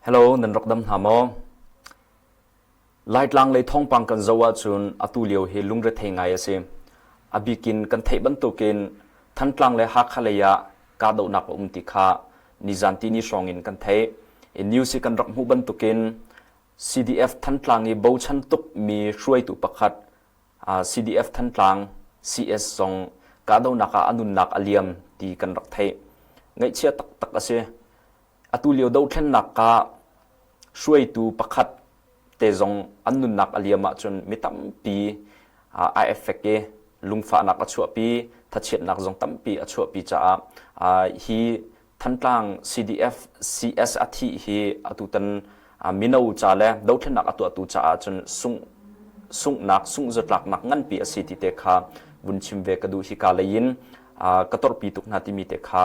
Hello, nan rak dam hna maw? Laitlang lei thawngpang kan zoh ahcun atu lio hi lungrethei ngai a si. A bikin kan theih bantukin Thantlang le Hakha lei ah kahdohnak a um ti kha nizan tihni hrawng in kan theih. I news i kan rak hmuh bantukin CDF Thantlang i bochan tukmi hruaitu pakhat CDF Thantlang CS zong kahdohnak ah a nunnak a liam ti kan rak theih. Ngaihchia taktak a si. Atu lio dothlennak ah hruaitu pakhat te zong an nunnak a liam ahcun mi tampi a effect i lungfahnak a chuahpi, thachiatnak zong tampi a chuahpi caah hi Thantlang CDF CS a thih hi atutan mino ca le dothlennak a tuahtu caah cun sungh sunghnak sunghzatlaknak nganpi a si ti te kha vun chim ve ka duh. Hika lei in ka torpi tuk hna timi te kha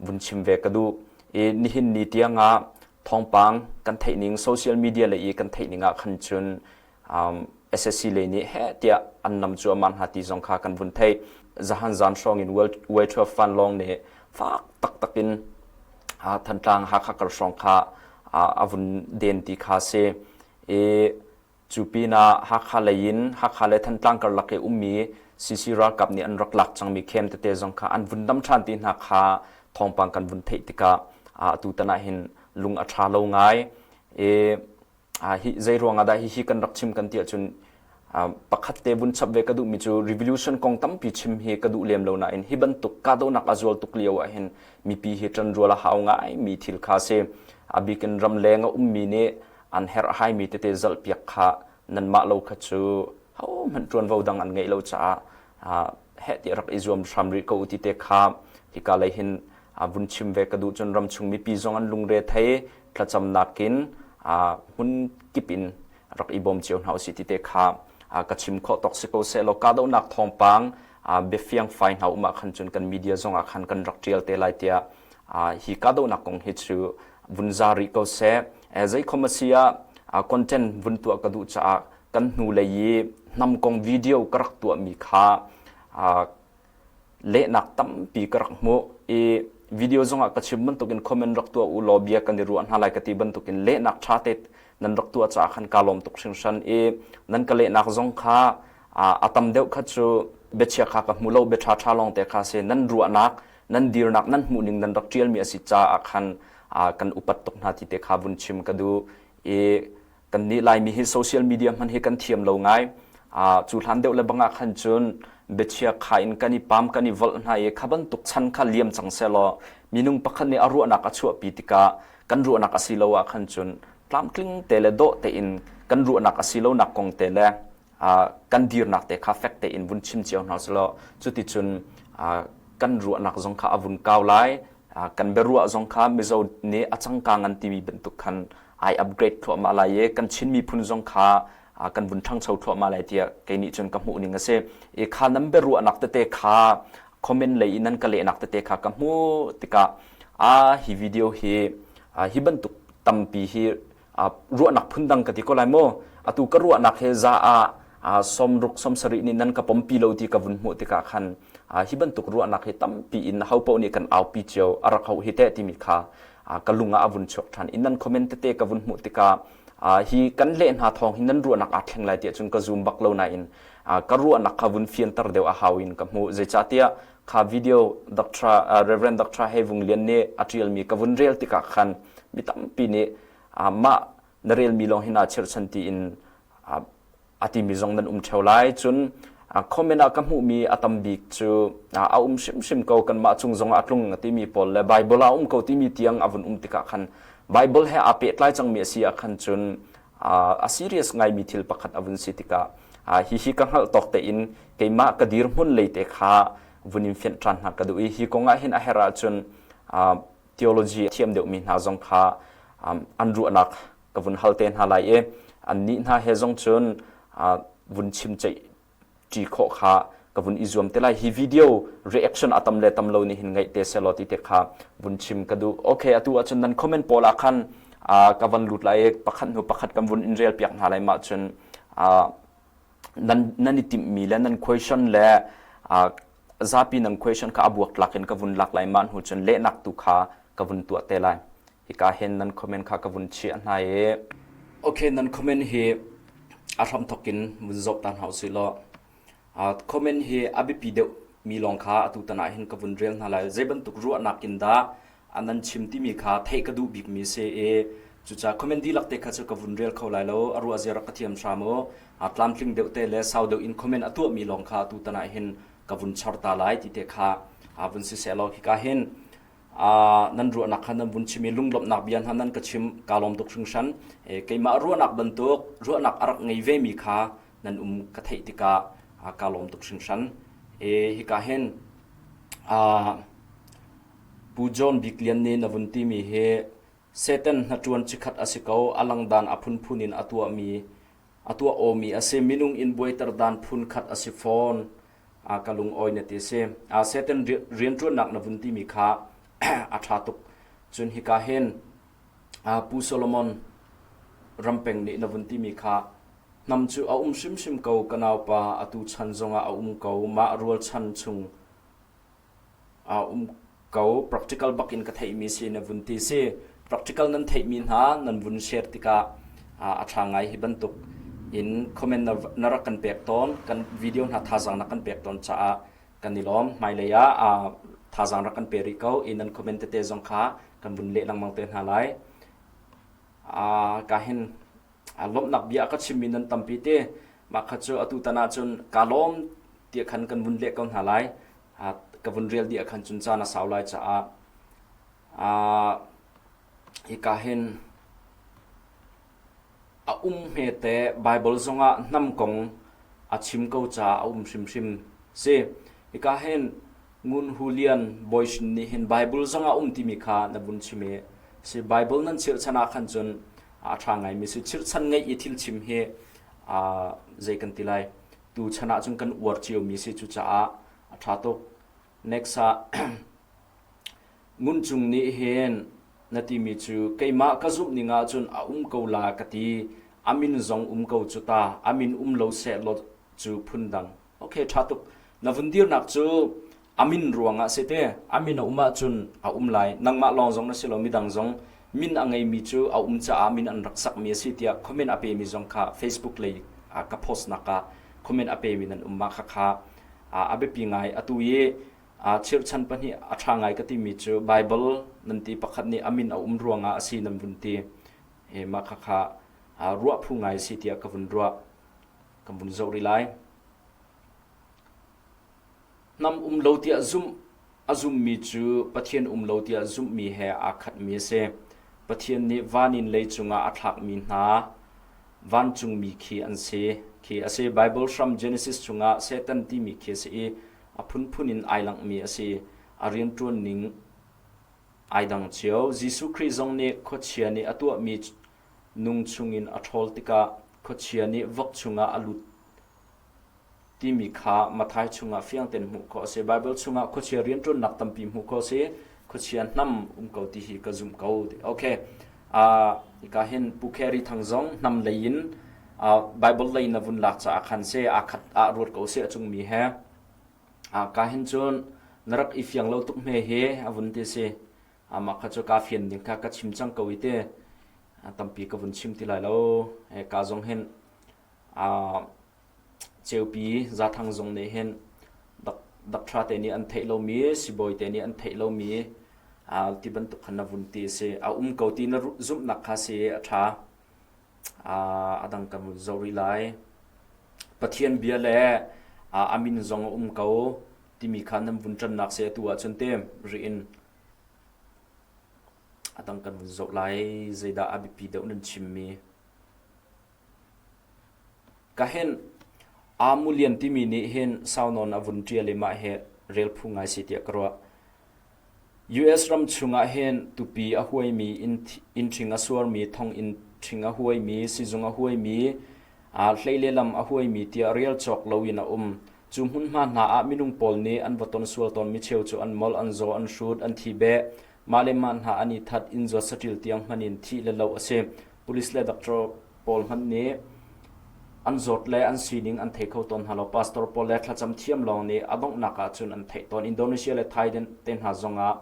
vun chim ve ka duh. I nihin ni tiangah thawngpang kan theih ning social media lei i kan theih ning ah khan cun SSC lei nih heh tiah an nam cuahmah hna ti zong kha kan vun theih. Zahan zan hrawng in World Twelve vanlawng nih fak taktak in Thantlang Hakha kar hrawng kha a vun den ti kha si. I cu pinah Hakha lei in Hakha le Thantlang karlak i ummi CC ralkap nih an rak lak cangmi khem tete zong kha an vun dam ṭhan ti hna kha thawngpang kan vun theih tikah atutan ah hin lung a ṭha lo ngai. I hi zei ruangah dah hihi kan rak chim kan ti ahcun pakhat te vun chap ve ka duhmi cu revolution kong tampi chim hi ka duh lem lo nain hi bantuk kahdohnak a zual tuk lio ah hin mipi hi ṭanrual a hau ngai mi thil kha si. A bikin ramleng a ummi nih an herhhaimi tete zalhpiak kha nanmah lo kha cu hohmanh ṭuanvo dang an ngeih lo caah heh tiah rak i zuam hram rih ko u ti te kha hika lei hin vun chim ve ka duh. Cun ramchung mipi zong an lungre thei thlacamnak in hmun kip in rak i bawm cio hna usih ti te kha ka chim khawh tawk si ko seh law kahdohnak thawngpang biafiang fai hna um ah khan cun kan media zong ah khan kan rak ṭial te lai tiah hi kahdohnak kong hi cu vun za rih ko seh. Zeikhom a si ah content vun tuah ka duh caah kan hnu lei i hnam kong video ka rak tuahmi kha lehnak tampi ka rak hmuh i video zongah ka chim bantukin comment rak tuah u law bia kan i ruah hna lai ka ti bantukin lehnak ṭha te nan rak tuah caah khan kaa lawm tuk hringhran i nan ka lehnak zong kha a tam deuh kha cu biachia kha ka hmu lo, bia ṭha ṭha lawng te kha si. Nan ruahnak, nan dirnak, nan hmuhning nan rak ṭialmi a si caah khan kan upat tuk hna ti te kha vun chim ka duh i kannih Laimi hi social media hman hi kan thiam lo ngai. Cu hlan deuh le bang ah khan cun biachia kha in kan i pam, kan i volh hna i kha bantuk chan kha liam cang sehlaw minung pakhat nih a ruahnak a chuahpi tikah kan ruahnak a si lo ah khan cun tlamtling te le dawh tein kan ruahnak a si lonak kong te le kan dirnak te kha fek tein vun chim cio hna selaw cuticun kan ruahnak zong kha a vun kau lai. Kan biaruah zong kha Mizo nih a cangkang an timi bantuk khan ai upgrade thluahmah lai i kan Chin miphun zong kha kan vun ṭhangcho thluahmah lai tiah kei nih cun ka hmuh ning a si. I kha nan biaruahnak tete kha comment lei i nan ka lehnak tete kha ka hmuh tikah a hi video hi hi bantuk tampi hi ruahnak phundang ka ti ko lai maw, atu ka ruahnak he za ah 60 70 nih nan ka pompi lo ti ka vun hmuh tikah khan hi bantuk ruahnak hi tampi in ho paoh nih kan aupi cio a rak hauh hi teh timi kha ka lung ah a vun chuak ṭhan i nan comment tete ka vun hmuh tikah hi kan leh hna thawng hi nan ruahnak aa thleng lai tiah cun ka zum bak lo nain ka ruahnak kha vun fianter deuh a hau in ka hmuh. Zeicahtiah kha video Dr. Reverend Dr. Hei Vung Lian nih a ṭialmi ka vun rel tikah khan mi tampi nih mah na relmi lawng hi naa chirhchan tiin a timi zong nan um ṭheo lai. Cun comment ah ka hmuhmi a tam bik cu a um hrimhrim ko, kanmah cung zongah a tlung a timi pawl le Bible ah a um ko timi tiang a vun um tikah khan Bible he aa pehtlai cangmi a si ah khan cun a serious ngaimi thil pakhat a vun si tikah hihi ka hngalh tawk tein keimah ka dirhmun lei te kha vun in fianh ṭhan hna ka duh i hi kong ah hin a herh ahcun theology thiam deuhmi hna zong kha an ruahnak ka vun hal te hna lai i annih hna he zong cun vun chim ceih ṭi khawh kha ka vun i zuam te lai. Hi video reaction a tam le tam lo nih hin ngaih te selaw ti te kha vun chim ka duh. Okay, atu ahcun nan comment pawl ah khan ka van lut lai i pakhat hnu pakhat kan vun in rel piak hna lai. Mah cun nan nan i timhmi le nan question le zapi nan question kha a buak tlak in ka vun lak lai. Mah hnu cun lehnak tu kha ka vun tuah te lai. Hika hin nan comment kha ka vun chiah hna i Okay, nan comment hi a hramthawk in vun zoh ta hna usih law. Comment hi a biapi deuh mi lawng kha atu tan ah hin ka vun rel hna lai. Zei bantuk ruahnak in dah nan chim timi kha theih ka duh bikmi si i cucaah comment dihlak te kha cu ka vun rel kho lai lo. A ruah zia rak ka thiam hram u. Tlamtling deuh te le sau deuh in comment a tuahmi lawng kha atu tan ah hin ka vun char ta lai ti te kha vun si seh law hika hin nan ruahnak kha nan vun chim i lunglawmhnak bia hna nan ka chim kaa lawm tuk hringhran. Keimah ruahnak bantuk ruahnak a rak ngei vemi kha nan um ka theih tikah kaa lawm tuk hringhran. Hika hin Pu John Bik Lian nih na vun timi hi Satan hnaṭuan cikhat a si ko, a langdan a phunphun in a tuahmi a tuah awmi a si. Minung in buaiter dan phun khat a si fawn. Ka lungawi na ti si. Satan rianṭuannak na vun timi kha a ṭha tuk. Cun hika hin Pu Solomon Rampeng nih na vun timi kha hnam cu a um hrimhrim ko ka naupa atu chan zongah a um ko mah rualchan chung a um ko practical bak in ka theihmi si na vun ti si practical nan theihmi hna nan vun share tikah a ṭha ngai hi bantuk in comment na rak kan pek tawn kan video hna thazaang na kan pek tawn caah kan i lawm hmailei ah thazaang rak kan pe rih ko i nan comment tete zong kha kan vun leh lengmang te hna lai ka hin lawmhnak bia ka chimmi nan tampi te mah kha cu atu tan ahcun ka lawm ti khan kan vun leh ko hna lai ka vun rel dih khan cun caan a sau lai caah hika hin a um hmete Bible zongah hnam kong a chim ko caah a um hrimhrim si hika hin Ngun Hu Lian Bawishin nih hin Bible zongah um timi kha na vun chim i si Bible nan chirhchan ah khan cun a ṭha ngaimi si chirhchan ngeih i thil chim hi zei kan ti lai tu chan ah cun kan uar ciomi si cucaah a ṭha tuk next ah Ngun Cung nih hin na timi cu keimah ka zumh ning ahcun a um ko la ka ti a min zong um ko cu ta a min um lo seh law cu phun dang Okay, ṭha tuk. Na vun dirnak cu a min ruangah si te. A min a um ahcun a um lai. Nangmah lawng zong na si lo, midang zong min a ngeimi cu a um caah min an rak sakmi a si tiah comment a pemi zong kha Facebook lei ka post nak ah comment a pemi nan um mah khakha a biapi ngai. Atu i chirhchan pahnih a ṭha ngai ka timi cu Bible nan ti pakhat nih a min a um ruangah a si nan vun ti. Mah khakha ruah phu ngai a si tiah ka vun ruah. Kan vun zoh rih lai. Hnam um lo tiah zumh a zummi cu Pathian um lo tiah zumhmi he aa khatmi a si. Pathian nih van in leicung ah a thlakmi hna vancungmi khi an si. Khi a si. Bible hram Genesis chungah Satan timi khi a si i a phunphun in ai langhmi a si. A rianṭuan ning ai dang cio. Jesuh Khrih zong nih khuachia nih a tuahmi nung chungin a ṭhawl tikah khuachia nih vok chungah a lut timi kha Matthai chungah fiang tein hmuh khawh a si. Baibal chungah khuachia rianṭuannak tampi hmuh khawh a si. Khuachia hnam um ko ti hi ka zumh ko. Okay. Uh, hika hin Pu Carey Thang zong hnam lei in uh, Bible lei na vun lak caah khan se aa khat ah ruat ko se a cungmi he. Uh, ka hin cun na rak i fiang lo tuk hme he a vun ti si. Amah kha cu kaa fian ding kha ka chim cang ko i te tampi ka vun chim ti lai lo. Ka zong hin ceupi zathang zong nih hin doctor te nih an theih lomi sibawi te nih an theih lomi ti bantuk khan na vun ti a si. A um ko ti na zumhnak kha si a ṭha. A dang kan vun zoh rih lai. Pathian bia le a min zong a um ko timi kha nan vun ṭannak si atu ahcun te rih in a dang kan vun zoh lai zeidah a biapi deuh nan chimmi ka hin Amulian timi nih hin saunawn a vun ṭial i mah hi rel phu ngai si tiah ka ruah. US ram chungah hin tupi a huaimi, inn ṭhing a suarmi, thonginn ṭhing a huaimi, sizung a huaimi, hlei le lam a huaimi tiah rel cawk loin a um. Cu hmunhma hna ah minung pawl nih an va ton sual tawn mi cheu cu an molh, an zaw, an hrut, an thi beh. Mah le mah hna an i that, inn zuat saṭil tiang hmanh in thih le loh a si. Police le doctor pawl hmanh nih an zawt le an sining an thei kho tawn hna lo. Pastor pawl le thlacam thiam lawng nih a donghnak ah cun an theih tawn. Indonesia le Thailand te hna zongah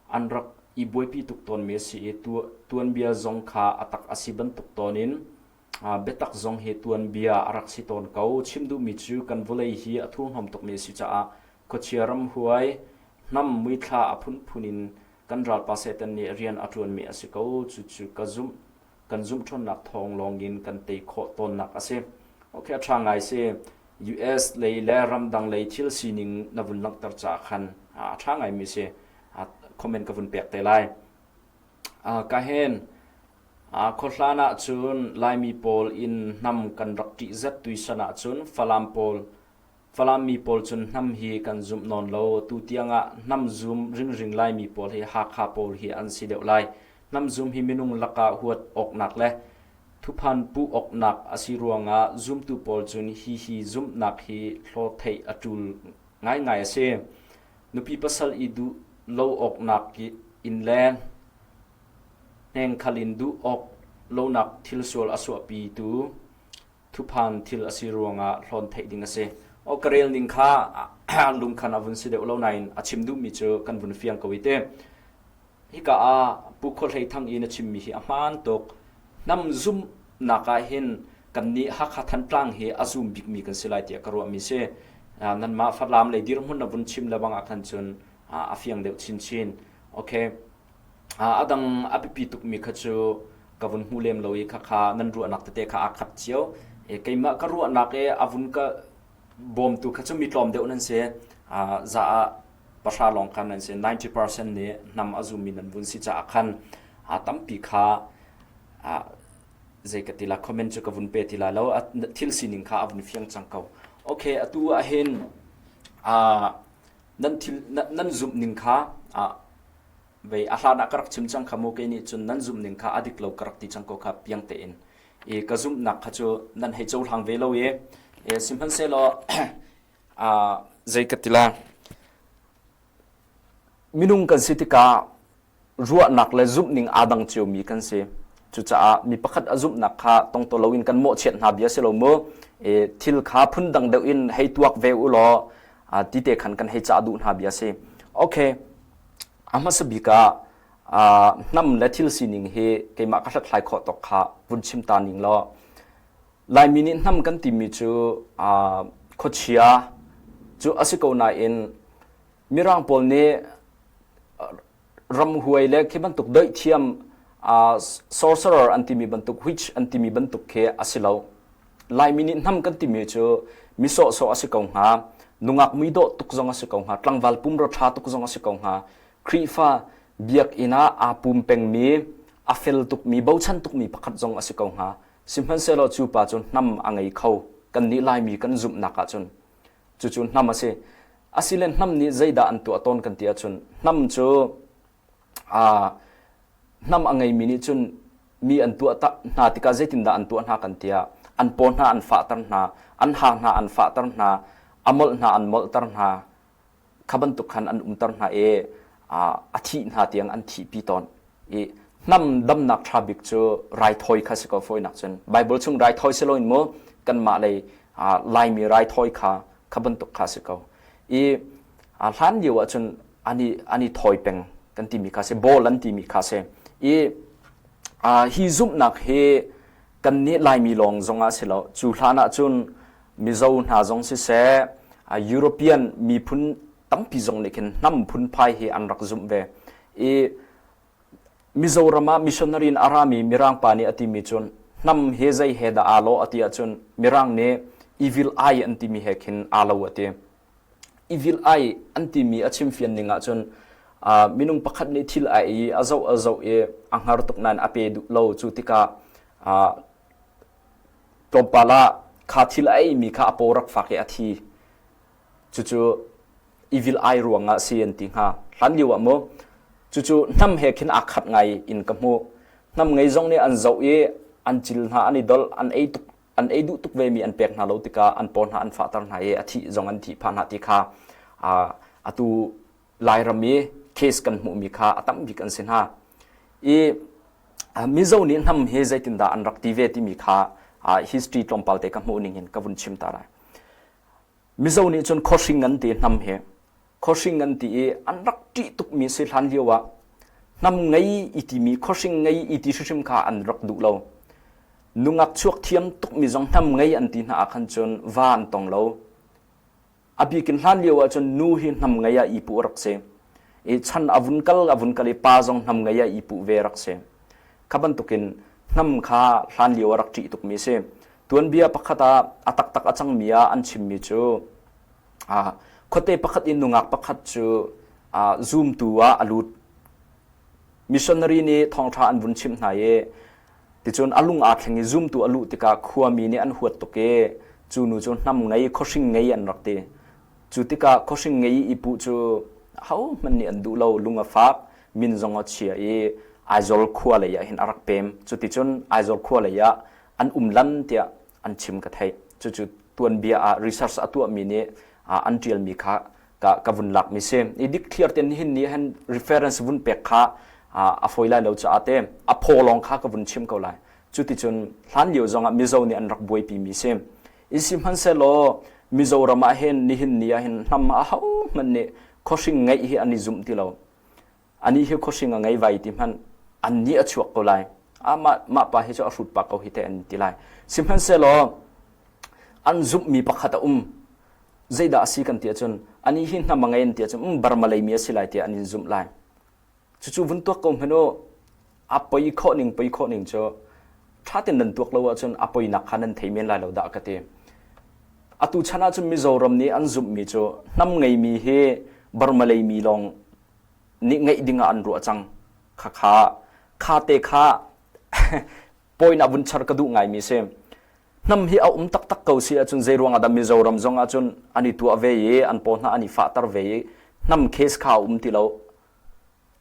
an rak i buaipi tuk tawnmi a si i tuanbia zong kha a tak a si bantuk tawn in biatak zong hi tuanbia a rak si tawn ko. Chim duhmi cu kan vawlei hi a thurhnawm tukmi a si caah khuachia ramhuai hnam muithla a phunphun in kan ralpa Satan nih rian a ṭuanmi a si ko. Cucu ka zumh kan zumh ṭhawnnak thawng lawngin kan tei khawh tawnnak a si. Okay, a ṭha ngai si. US lei le ramdang lei thil sining na vun langhter caah khan a ṭha ngaimi si. Comment ka vun pek te lai. Ka hen khuahlan ahcun Laimi pawl in hnam kan rak ṭihzet tuisan ahcun Falam pawl Falam mi pawl cun hnam hi kan zumh nawn lo. Tu tiangah hnam zum ringring Laimi pawl hi Hakha pawl hi an si deuh lai. Hnam zum hi minung lakah huat awknak le thuphan puh awknak a si ruangah zumtu pawl cun hihi zumhnak hi hlaw theih a ṭul ngaingai a si. Nupi pasal i duh lo awknak in le hnengkhal in duh awk lonak thil sual a suahpitu thuphan thil a si ruangah hlawn theih ding a si. O ka rel ning kha lungkhan a vun si deuh lo nain a chim duhmi cu kan vun fiang ko i te. Hika ah Pu Khual Hlei Thang i na chimmi hi a hmaan tuk. Hnam zumhnak ah hin kannih Hakha Thantlang hi a zum bikmi kan si lai tiah ka ruahmi si. Nanmah Falam lei dirhmun na vun chim lebang ah khan cun a fiang deuh chinchin. Okay. A dang a biapi tukmi kha cu ka vun hmu lem lo i khakha nan ruahnak tete kha aa khat cio. Keimah ka ruahnak i a vun ka bawmtu kha cu mi tlawm deuh nan si. Za ah pahra lawng khan nan si. 90% nih hnam a zummi nan vun si caah khan tampi kha zei ka ti la comment cu ka vun pe ti lai lo. Thil sining kha a vun fiang cang ko. Okay, atu ah hin nan thil nan zumh ning kha vei a hlan ah ka rak chim cang kha mu kei nih cun nan zumh ning kha a dik lo ka rak ti cang ko kha piang tein i ka zumhnak kha cu nan hei cohlang ve lo i sihmanhsehlaw zei ka ti la minung kan si tikah ruahnak le zumhning aa dang ciomi kan si. Cucaah mi pakhat a zumhnak kha tongto loin kan mawhchiat hna bia si lo mu. E, thil kha phundang deuh in hei tuak ve u law ti te khan kan hei cah duh hna bia si. Okay, a hmasa bik ah hnam le thil sining hi keimah ka hlathlai khawh tawk kha vun chim ta ning law Laimi nih hnam kan timi cu khuachia cu a si ko nain Mirang pawl nih ramhuai le khi bantuk doihthiam sorcerer an timi bantuk witch an timi bantuk khi a si lo. Laimi nih hnam kan timi cu mi sawhsawh a si ko hnga, nungak muidawh tuk zong a si ko hnga, tlangval pumro ṭha tuk zong a si ko hnga, Khrihfa biakinn ah aa pum pengmi, a fel tukmi, bochan tukmi pakhat zong a si ko hnga. Sihmanhsehlaw cu pa cu hnam a ngei kho. Kannih Laimi kan zumhnak ahcun cucu hnam a si. Asile hnam nih zeidah an tuah tawn kan ti ahcun hnam cu aa hnam a ngeimi nih cun mi an tuah hna tikah zeitindah an tuah hna kan tiah an paw hna an fahter hna, an ha hna an fahter hna, a molh hna an molhter hna, kha bantuk khan an umter hna i a thih hna tiang an thihpi tawn. I hnam damnak ṭha bik cu raithawi kha si ko fawinak cun Bible chung raithawi si loin mu kanmah lei Laimi raithawi kha kha bantuk kha si ko. I hlan lio ahcun ani ani thawi peng kan timi kha si bawl an timi kha si. I hi zumhnak hi kannih Laimi lawng zongah si lo cu hlan ahcun Mizo hna zong siseh European miphun tampi zong nih khin hnam phunphai hi an rak zumh ve. I Mizoram ah missionary in a rami Mirang pa nih a timi cun hnam he zei he dah aa lawh a ti ahcun Mirang nih evil eye an timi he khin aa lo a ti. Evil eye an timi a chimfian ning ahcun uh, minung pakhat nih thil a ei i a zoh a zoh i a hngar tuk nain a pe duh lo cu tikah uh, tlawmpal ah kha thil a eimi kha a paw rak fak i a thi. Cucu evil eye ruangah si an ti hnga. Hlan lio ah mu cucu hnam he khin aa khat ngai in ka hmuh. Hnam ngei zong nih an zoh i an cil hna an i dolh an ei tuk an ei duh tuk vemi an pek hna lo tikah an paw hna an fahter hna i a thih zong an thih phah hna ti kha atu Lairam i case kan hmuhmi kha a tam bik an si hna. I Mizo nih hnam hi zeitindah an rak ti ve timi kha history tlawmpal te ka hmuh ning in ka vun chim ta lai. Mizo nih cun khuahring an ti hnam hi. Khuahring an ti i an rak ṭih tukmi si hlan lio ah. Hnam ngei i timi khuahring ngei i ti hrimhrim kha an rak duh lo. Nungak chuak thiam tukmi zong hnam ngei an ti hna ah khan cun va an tong lo. A bikin hlan lio ahcun nu hi hnam ngei ah i puh rak si. I chan a vun kal a vun kal i pa zong hnam ngei ah i puh ve rak si. Kha bantukin hnam kha hlan lio a rak ṭih tukmi si. Tuanbia pakhat ah a taktak a cangmi ah an chimmi cu khuate pakhat in nungak pakhat cu zumtu ah a lut. Missionary nih thawngṭha an vun chimh hna i ticun a lung aa thleng i zumtu a luh tikah khuami nih an huat tuk i cu nu cu hnam ngei khuahring ngei an rak ti. Cu tikah khuahring ngei i puh cu hohmanh nih an duh lo, lung a fak, min zong a chia i Aizawl khua lei ah hin a rak pem. Cuticun Aizawl khua lei ah an um lan tiah an chim ka theih. Cucu tuanbia ah research a tuahmi nih an ṭialmi kha ka, ka vun lakmi si. I dikthliar ten hin nih hin reference vun pek kha a fawi lai lo caah te a phaw lawng kha ka vun chim ko lai. Cuticun hlan lio zongah Mizo nih an rak buaipi mi si. I sihmanhsehlaw Mizoram ah hin nihin ni ah hin hnam a ho hmanh nih khuahring ngeih hi an i zumh ti lo. Ani hi khuahring a ngei vai ti hmanh an nih a chuak ko lai. Ah mah mah pa hi cu a hrut pa ko hi te an ti lai. Sihmanhsehlaw an zumhmi pakhat a um. Zeidah a si kan ti ahcun ani hi hnam a ngei an ti ahcun um Burma leimi a si lai tiah an in zumh lai. Cucu vun tuak ko hmanh u a poi khawh ning poi khawh ning cu ṭha tein nan tuak lo ahcun a poinak kha nan thei men lai lo dah ka ti. Atu chan ahcun Mizoram nih an zumhmi cu hnam ngeimi hi Burma leimi lawng nih ngeih ding ah an ruah cang. Khakha kha te kha point ah vun char ka duh ngaimi si. Hnam hi a um taktak ko si ahcun zei ruang ah dah Mizoram zong ahcun an i tuah ve i an paw hna an i fahter ve i hnam case kha a um ti lo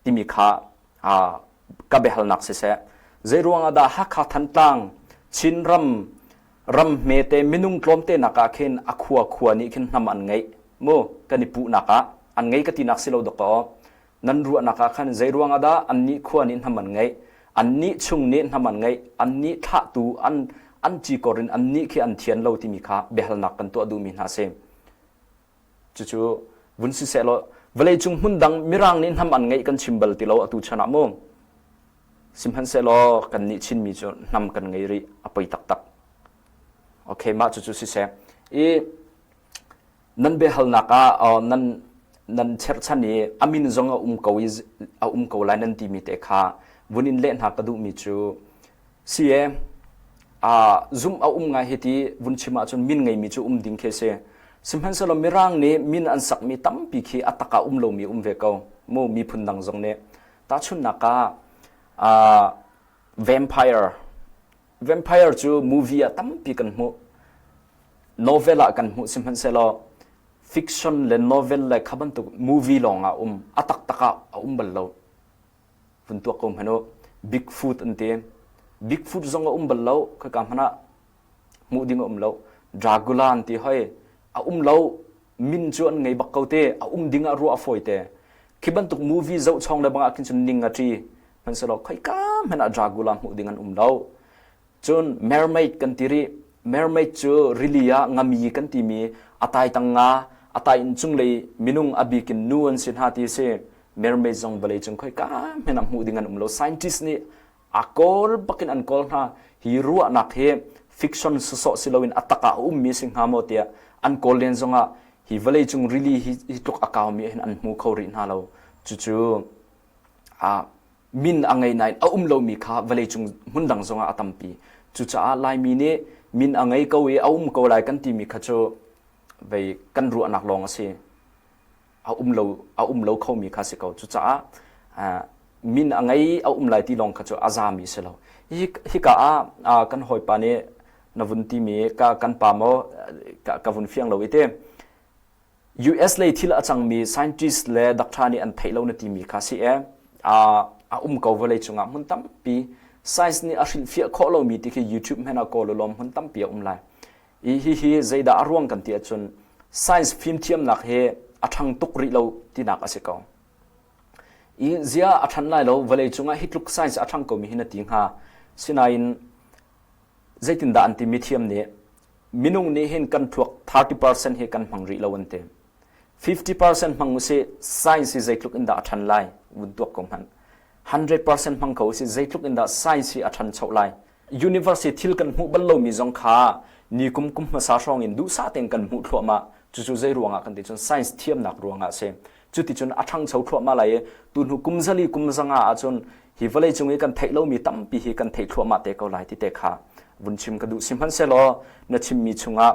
timi kha ka biahalnak siseh. Zei ruang ah dah Hakha Thantlang Chinram ram hmete minung tlawmte nak ah khin a khua khua nih khin hnam an ngeih mu kan i puhnak ah an ngei ka tinak si lo dawkaw nan ruahnak ah khan zei ruang ah dah annih khua nih hnam an ngeih annih chung nih hnam an ngeih annih thlahtu an an cikor in annih khi an thian lo timi kha biahalnak kan tuah duhmi hna si cucu vun siseh law vawleicung hmun dang mirang nih hnam an ngeih kan chim bal ti lo atu chan ah mu sihmanhsehlaw kannih Chinmi cu hnam kan ngei rih a poi taktak okay mah cucu siseh i nan biahalnak ah nan nan cherhchan i a min zong a um ko i a um ko lai nan timi te kha vun in leh hna ka duhmi cu si e zum a um ngai hi ti vun chim ahcun min ngeimi cu um ding khi si sihmanhsehlaw mirang nih min an sakmi tampi khi a tak ah um lomi um ve ko mu miphun dang zong nih tahchunhnak ah vampire vampire cu movie ah tampi kan hmuh Novel ah kan hmuh sihmanhsehlaw fiction le novel le kha bantuk movie lawng ah um a taktak ah a um bal lo. Vun tuak ko hmanh u. Bigfoot an ti. Bigfoot zong a um bal lo. Khaka hmanh ah hmuh ding a um lo. Dracula an ti hoi. A um lo. Min cu an ngei bak ko te. A um ding ah ruah a fawi te. Khi bantuk movie zoh chong le bang ah khin cun ning a ṭi. Hmanhsehlaw khoika hmanh ah Dracula hmuh ding an um lo. Cun mermaid kan ti rih. Mermaid cu rili ah ngami kan timi a taitang nga, a tai in cunglei minung a bik in nu an si hna ti a si. Mermaid zong vawlei cung khoika hmanh ah hmuh ding an um lo. Scientist nih a kawl bakin an kawl hna. Hi ruahnak hi fiction sawsawh si loin a tak ah a ummi si hnga maw tiah an kawl len zongah hi vawlei cung rili hi, hi tluk a kaumi hin an hmu kho rih hna lo. Cucu ah min a ngei nain a um lomi kha vawleicung hmun dang zongah a tampi. Cucaah Laimi nih min a ngei ko i a um ko lai kan timi kha cu vei kan ruahnak lawng a si. A um lo a um lo khomi kha si ko. Cucaah min a ngei a um lai ti lawng kha cu a zami si lo. Hi hika ah kan hawipa nih na vun timi ka kan pa maw ka, ka vun fiang lo i te US lei thil a cangmi scientist le doctor nih an theih lo na timi kha si e. A um ko vawlei cungah hmun tampi science nih a hrilhfiah khawh lomi ti khi YouTube hmanh ah kawl lawm hmun tampi a um lai. I hihi zeidah a ruang kan ti ahcun science fimthiamnak hi a ṭhang tuk rih lo tinak a si ko. I zia a ṭhan lai lo vawlei cungah hi tluk science a ṭhang komi hi na ti hnga. Sinain zeitindah an ti mithiam nih minung nih hin kan thluak 30% hi kan hmang rih lo an ti. 50% hmang usih science hi zeitluk in dah a ṭhan lai vun tuak ko hmanh. 100% hmang ko si zeitluk in dah science hi a ṭhancho lai. University thil kan hmuh bal lomi zong kha ni kum kum hmasa hrawng in duhsah tein kan hmuh thluahmah. Cucu zei ruangah kan ti cun science thiamnak ruangah a si. Cuticun a ṭhangcho thluahmah lai i tuhnu kum zali kum zanga ahcun hi vawlei cung i kan theih lomi tampi hi kan theih thluahmah te ko lai ti te kha vun chim ka duh. Sihmanhsehlaw na chimmi chungah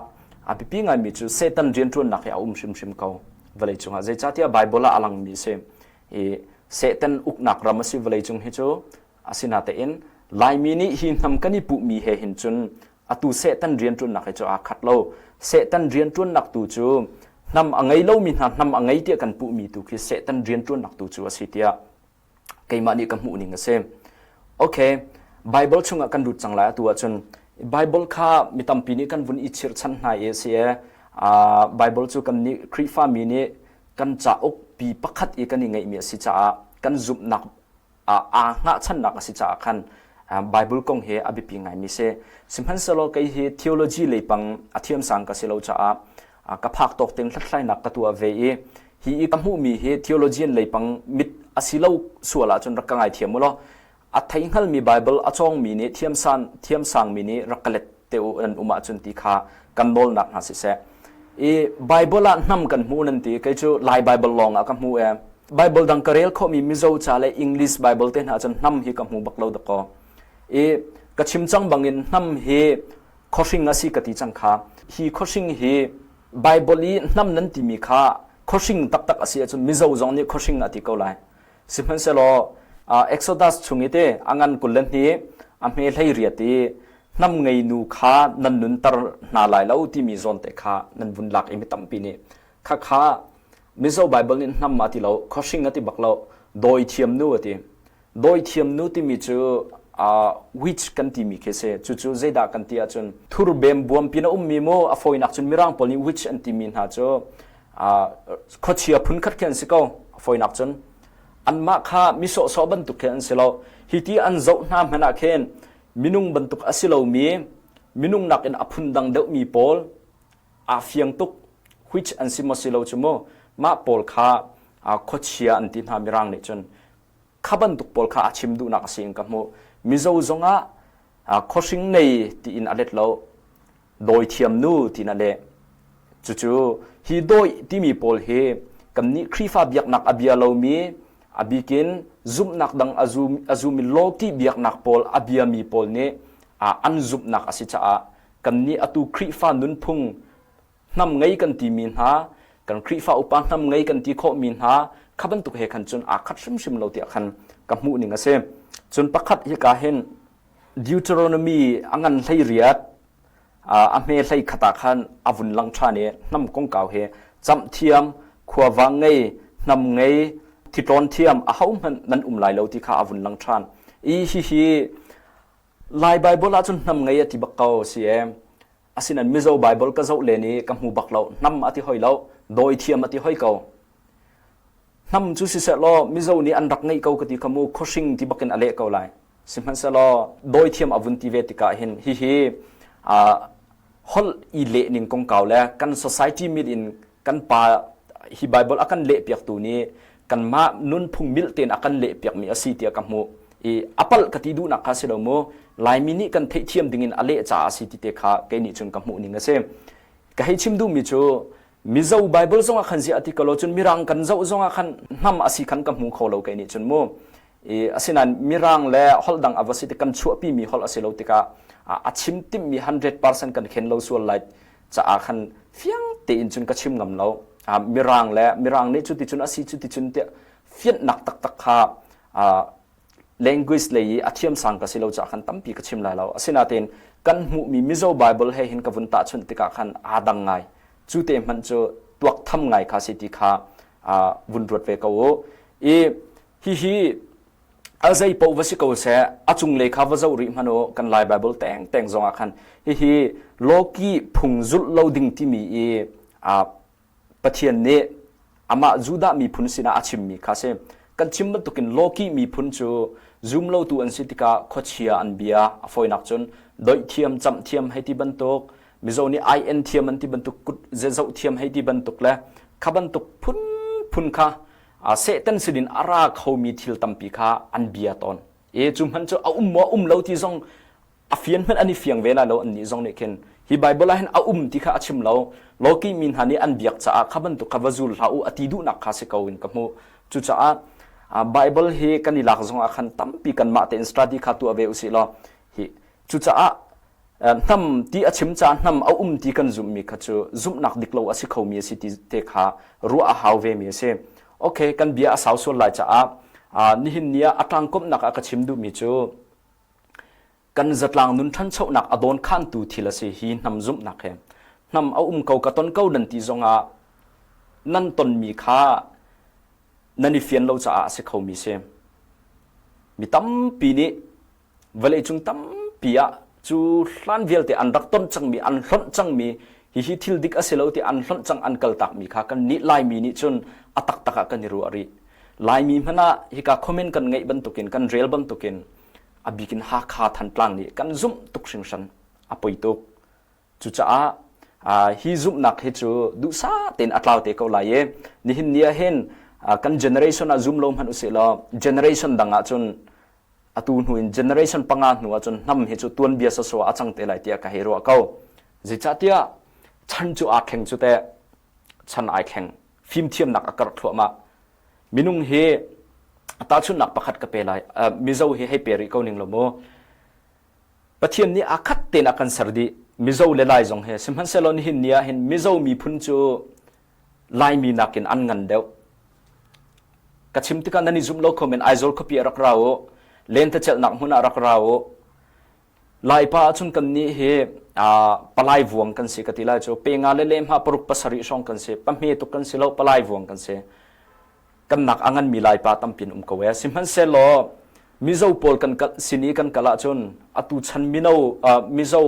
a biapi ngaimi cu Satan rianṭuannak hi a um hrimhrim ko vawlei cungah. Zeicahtiah Baibal ah a langmi a si. I Satan uknak ram a si vawlei cung hi cu asinatein Laimi nih hi hnam kan i puhmi he hin cun atu Satan rianṭuannak hi cu aa khat lo. Satan rianṭuannak tu cu hnam a ngei lomi hna hnam a ngei tiah kan puhmi tu khi Satan rianṭuannak tu cu a si tiah keimah nih ka hmuh ning a si. Okay, Bible chungah kan lut cang lai atu ahcun Bible kha mi tampi nih kan vun i chirhchan hna i a si e. Bible cu kan nih Khrihfa mi nih kan cauk pi pakhat i kan i ngeihmi a si caah kan zumhnak aa hngahchannak a si caah khan Bible kong hi a biapi ngaimi si. Sihmanhsehlaw kei hi theology leipang a thiamsang ka si lo caah ka phak tawk ting hlathlainak ka tuah ve i hi i ka hmuhmi hi theologian leipang mit a si lo sual ahcun rak ka ngaithiam u law a thei hngalmi Bible a cawngmi nih thiamsan thiamsangmi nih rak ka let te u nan um ahcun ti kha kan nawlnak hna siseh. I Bible ah hnam kan hmu nan ti kei cu Lai Bible lawng ah ka hmu e. Bible dang ka rel khawhmi Mizo ca le English Bible te hna cun hnam hi ka hmu bak lo dakaw. I ka chim cang bangin hnam hi khuahring a si ka ti cang kha. Hi khuahring hi Bible i hnam nan timi kha khuahring taktak a si ahcun Mizo zong nih khuahring a ti ko lai. Sihmanhsehlaw Exodus chung i te a ngan 22 a hme 18 i hnam ngei nu kha nan nunter hna lai lo timi zawn te kha nan vun lak i mi tampi nih khakha Mizo Bible nih hnam a ti lo khuahring a ti bak lo dawi thiam nu a ti dawi thiam nu timi cu uh, witch kan timi khi si cucu zeidah kan ti ahcun thur bem buam pin a ummi mu a fawinak cun mirang pawl nih witch an timi hna cu uh, khuachia phun khat khi an si ko a fawinak cun anmah kha mi sawhsawh bantuk khi an si lo hi ti an zoh hna hmanh ah khin minung bantuk a si lomi minung nakin a phun dang deuhmi pawl aa fiang tuk which an si maw si lo cu mu mah pawl kha khuachia an ti hna mirang nih cun kha bantuk pawl kha a chim duhnak a si in ka hmuh mizo zongah khuahring nei tiin a let lo dawi thiam nu tiin a leh cucu hi dawi timi pawl hi kannih Khrihfa biaknak a bia lomi a bikin zumhnak dang a zum a zumi lawki biaknak pawl a biami pawl nih an zumhnak a si caah kannih atu Khrihfa nunphung hnam ngei kan timi hna kan Khrihfa upa hnam ngei kan ti khawhmi hna kha bantuk he khan cun aa khat hrimhrim lo tiah khan ka hmuh ning a si. Cun pakhat hika hin Deuteronomy a ngan 18 a hme hlei khat ah khan a vun lang ṭhan i hnam kongkau hi camh thiam khuavang ngei hnam ngei thitlawn thiam ahohmanh nan um lai lo ti kha a vun lang ṭhan i hihi Lai Bible ahcun hnam ngei a ti bak ko si e. Asinain Mizo Bible ka zoh len i ka hmu bak lo. Hnam a ti hoi lo. Dawi thiam a ti hoi ko. Hnam cu siseh law Mizo nih an rak ngeih ko ka ti kha mu khuahring ti bakin a leh ko lai. Sihmanhsehlaw dawi thiam a vun ti ve tikah hin hihi holh i leh ning kongkau le kan society mit in kan pa hi Bible a kan lehpiaktu nih kanmah nunphung milh tein a kan lehpiakmi a si tiah ka hmuh i a palh ka ti duhnak kha si lo mu Laimi nih kan theihthiam dingin a leh caah a si ti te kha kei nih cun ka hmuh ning a si ka hei chim duhmi cu Mizo Bible zongah khan ziah ti ko lo cun Mirang kan zoh zongah khan hnam a si khan ka hmu kho lo kei nih cun mu i asinain Mirang le holh dang a va si tik kan chuahpimi holh a si lo tikah a chim timhmi 100% kan khen lo sual lai caah khan fiang tein cun ka chim ngam lo Mirang le Mirang nih cuticun a si cuticun tiah fianhnak taktak kha language lei i a thiamsang ka si lo caah khan tampi ka chim lai lo asinain kan hmuhmi Mizo Bible he hin ka vun tahchunh tikah khan aa dang ngai cu te hmanh cu tuak tham ngai kha si ti kha vun ruat ve ko u i hihi a zei paoh va si ko seh a cunglei kha va zoh rih hmanh u kan Lai Bible teng teng zong ah khan hihi lawki phung zulh lo ding timi i Pathian nih amah Judah miphun sinah a chimmi kha si kan chim bantukin lawki miphun cu zum lotu an si tikah khuachia an bia a fawinak cun doih thiam camh thiam hei ti bantuk Mizo nih IN thiam an ti bantuk kut zezoh thiam hei ti bantuk le kha bantuk phun phun kha. Satan sinin a ra khomi thil tampi kha an bia tawn. E cu hmanh cu a um maw um lo ti zong a fian hmanh an i fiang ve lai lo annih zong nih khin hi Bible ah hin a um ti kha a chim lo. Lawki mi hna nih an biak caah kha bantuk kha va zul hlah u a ti duhnak kha si ko in ka hmuh. Cucaah Bible hi kan i lak zong ah khan tampi kanmah tein study kha tuah ve usih law hi cucaah hnam ti a chim caah hnam a um ti kan zumhmi kha cu zumhnak dik lo a si khomi a si ti te kha ruah a hau vemi a si. Okay, kan bia a sau sual lai caah nihin ni ah a tlangkomhnak ah ka chim duhmi cu kan zatlang nun ṭhanchonak a dawnkhantu thil a si hi hnam zumhnak he. Hnam a um ko ka ton ko nan ti zongah nan tonmi kha nan i fian lo caah a si khomi si. Mi tampi nih vawleicung tampi ah cu hlan vialte an rak ton cangmi an hlonh cangmi hihi thil dik a si lo ti an hlonh cang an kaltakmi kha kan nih Laimi nih cun a taktak ah kan i ruah rih. Laimi hmanh ah hika comment kan ngeih bantukin kan rel bantukin a bikin Hakha Thantlang nih kan zumh tuk hringhran a poi tuk. Cucaah hi zumhnak hi cu duhsah tein a tlau te ko lai i nihin ni ah hin kan generation ah zum lo hmanh usih law generation dang ah cun atu hnu in generation panga hnu ah cun hnam hi cu tuanbia sawsawh a cang te lai tiah ka hei ruah ko. Zeicahtiah chan cu aa thleng cu teh chan ai thleng fimthiamnak a karh thluahmah minung hi tahchunhnak pakhat ka pe lai Mizo hi hei pe rih ko ning lo mu Pathian nih aa khat tein a kan ser dih Mizo le Lai zong hi sihmanhsehlaw nihin ni ah hin Mizo miphun cu Laimi nakin an ngan deuh ka chim tikah nan i zumh lo kho men Aizawl khuapi ah rak ra u lentecelhnak hmun ah rak ra u Laipa ahcun kannih hi palai vuang kan si ka ti lai cu pe nga le lehhmah paruk pasarih hrawng kan si pahme tuk kan si lo palai vuang kan si kan nak a nganmi Laipa tampi an um ko ee sihmanhsehlaw Mizo pawl kan kal sin i kan kal ahcun atu chan mino Mizo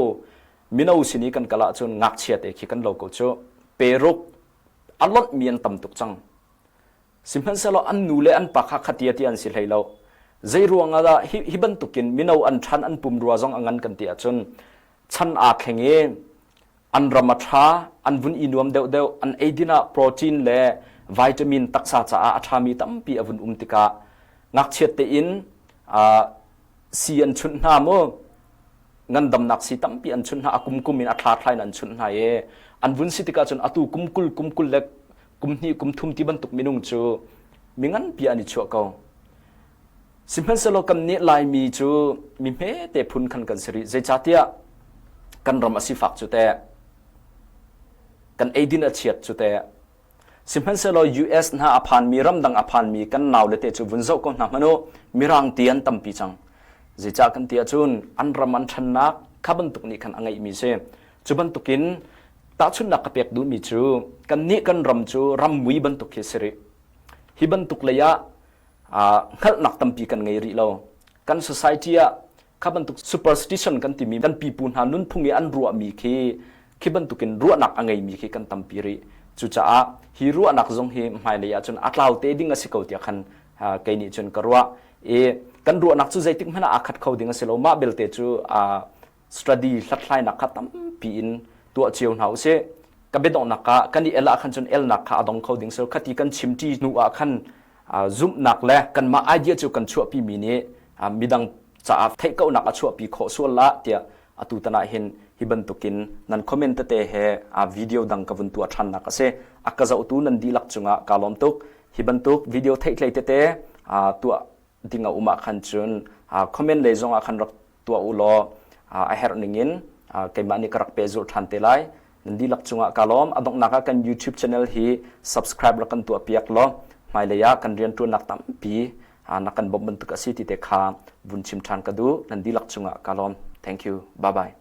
mino sin i kan kal ahcun ngakchia te khi kan lo ko cu peruk a lonhmi an tam tuk cang Sihmanhsehlaw an nu le an pa kha khatia ti an si hlei lo. Zei ruang ah dah hi, hi bantukin mino an ṭhan an pumrua zong a ngan kan ti ahcun chan aa thleng i an ram a ṭha, an vun i nuam deuhdeuh, an eidin ah protein le vitamin taksa caah a ṭhami tampi a vun um tikah ngakchiat tein uh, si an chunh hna mu ngandamnak si tampi an chunh hna a kum kum in a thla thla in an chunh hna i an vun si tikah cun atu kum kul kum kul le kum hnih kum thum ti bantuk minung cu mi nganpi an i chuah ko sihmanhsehlaw kan nih laimi cu mi hmete phun khan kan si rih zeicahtiah kan ram a sifak cu teh kan eidin a chiat cu teh Sihmanhsehlaw US hna a phanmi ramdang a phanmi kan naule te cu vun zoh ko hna hmanh u mirang ti an tampi cang. Zeicah kan ti ahcun an ram an ṭhannak kha bantuk nih khan a ngeihmi si. Cu bantukin tahchunhnak ka pek duhmi cu kannih kan ram cu ram mui bantuk khi si rih. Hi bantuk lei ah hngalhnak tampi kan ngei rih lo. Kan society ah kha bantuk superstition kan timi kan pipu hna nunphung i an ruahmi khi khi bantukin ruahnak a ngeimi khi kan tampi rih cucaah hi ruahnak zong hi hmailei ahcun a tlau te ding a si ko tiah khan kei nih cun ka ruah i kan ruahnak cu zeitik hmanh ah aa khat kho ding a si lo mah belte cu study hlathlainak kha tampi in tuah cio hna usih ka biadonghnak ah kan i el ah khan cun elnak kha a dong kho ding so khati kan chimṭi hnu ah khan zumhnak le kanmah idea cu kan chuahpi mi nih midang caah theihkohnak a chuahpi khawh sual la tiah atu tan ah hin hi bantukin nan comment tete he a video dang ka vun tuah ṭhannak a si a ka zohtu nan dihlak cungah kaa lawm tuk hi bantuk video theihtlei tete tuah ding a um ah khan cun comment lei zong ah khan rak tuah u law a herh ningin keimah nih ka rak pehzulh ṭhan te lai nan dihlak cungah ka lawm a donghnak ah kan YouTube channel hi subscribe rak kan tuah piak law hmailei ah kan rianṭuannak tampi na kan bawmh bantuk a si ti te kha vun chim ṭhan ka duh nan dihlak cungah ka lawm thank you bye bye.